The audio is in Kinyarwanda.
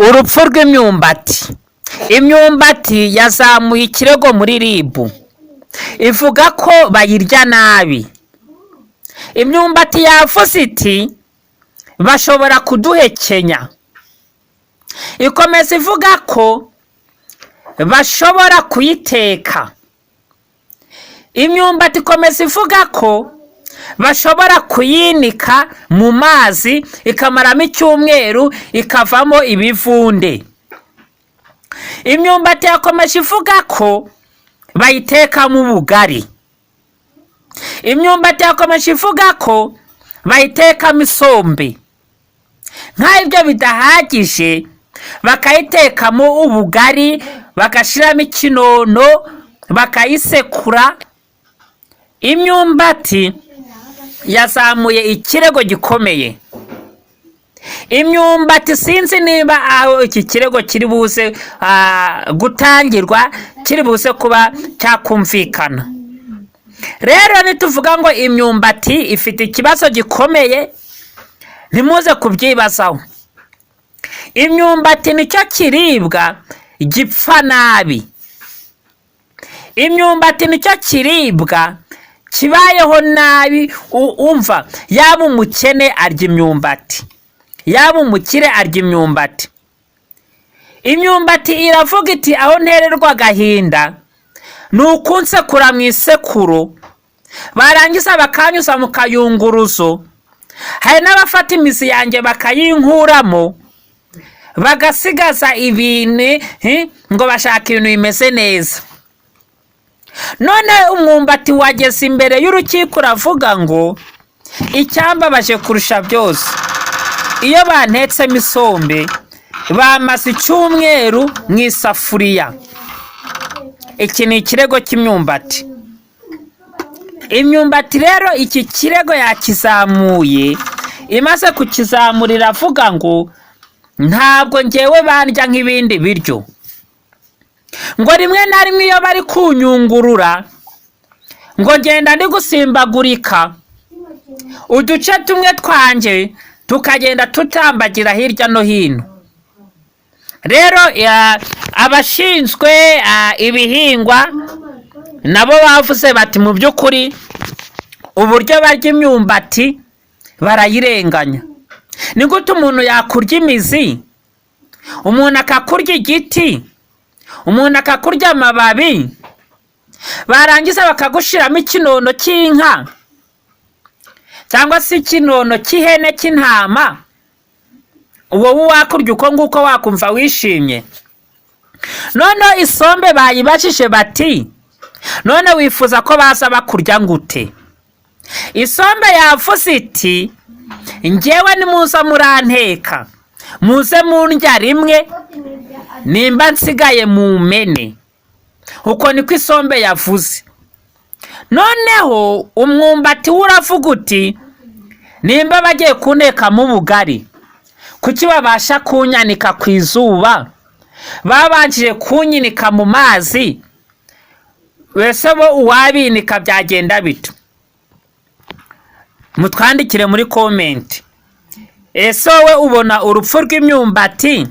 Urupfu rw'imyumbati. Imyumbati yazamuye ikirego muri RIB, ivuga ko bayirya nabi. Imyumbati yavuze iti: "Bashobora kuduhekenya." Ikomeza ivuga ko bashobora kuyiteka. Imyumbati ikomeza ivuga ko bashobora kuyinika mu mazi, ikamaramo icyumweru, ikavamo ibivunde. Imyumbati yakomeje ivuga ko bayitekamo ubugari. Imyumbati yakomeje ivuga ko bayitekamo isombe. Nk'aho ibyo bidahagije, bakayitekamo ubugari, bagashyiramo ikinono, bakayisekura. Imyumbati yazamuye ikirego gikomeye. Imyumbati, sinzi niba aho iki kirego kiri buze gutangirwa kiri buze kuba cyakumvikana. Rero nituvuga ngo imyumbati ifite ikibazo gikomeye, ntimuze kubyibazaho. Imyumbati nicyo kiribwa gipfa nabi. Imyumbati nicyo kiribwa kibayeho nabi. Umva, yaba umukene arya imyumbati, yaba umukire arya imyumbati. Imyumbati iravuga iti: "Aho ntererwa agahinda ni ukunsekura mu isekuru, barangiza bakanyuza mu kayunguruzo. Hari n'abafata imizi yanjye bakayinkuramo, bagasigaza ibintu ngo bashaka ibintu bimeze neza." None umwumbati wageze imbere y'urukiko, uravuga ngo: "Icyambabaje kurusha byose, iyo bantetsemo isombe, bamaze icyumweru mu isafuriya." Iki ni ikirego cy'imyumbati. Imyumbati rero iki kirego yakizamuye. Imaze kukizamura, iravuga ngo: "Ntabwo ngewe bandya nk'ibindi biryo." Ngo rimwe na rimwe iyo bari kunyungurura, ngo ngenda ndi gusimbagurika, uduce tumwe twanjye tukagenda tutambagira hirya no hino. Rero abashinzwe ibihingwa nabo bavuze bati: "Mu by'ukuri uburyo barya imyumbati barayirenganya. Ni gute umuntu yakurya imizi, umuntu akakurya igiti, umuntu akakurya amababi, barangiza bakagushiramo ikinono cy'inka cyangwa se ikinono cy'ihene, cy'intama? Wowe wakurya uko nguko, wakumva wishimye?" Noneho isombe bayibajije bati: "None wifuza ko baza bakurya ngute?" Isombe yavuze iti: "Ngewe nimuza muranteka, muze mundya rimwe, nimba nsigaye mu mene." Uko niko isombe yavuze. Noneho umwumbati we uravuga uti: "Nimba bagiye kuntekamo ubugari, kuki babasha kunyanika ku izuba? Babanjije kunyinika mu mazi. Wese bo uwabinika byagenda bito?" Mutwandikire muri comment. Ese wowe ubona urupfu rw'imyumbati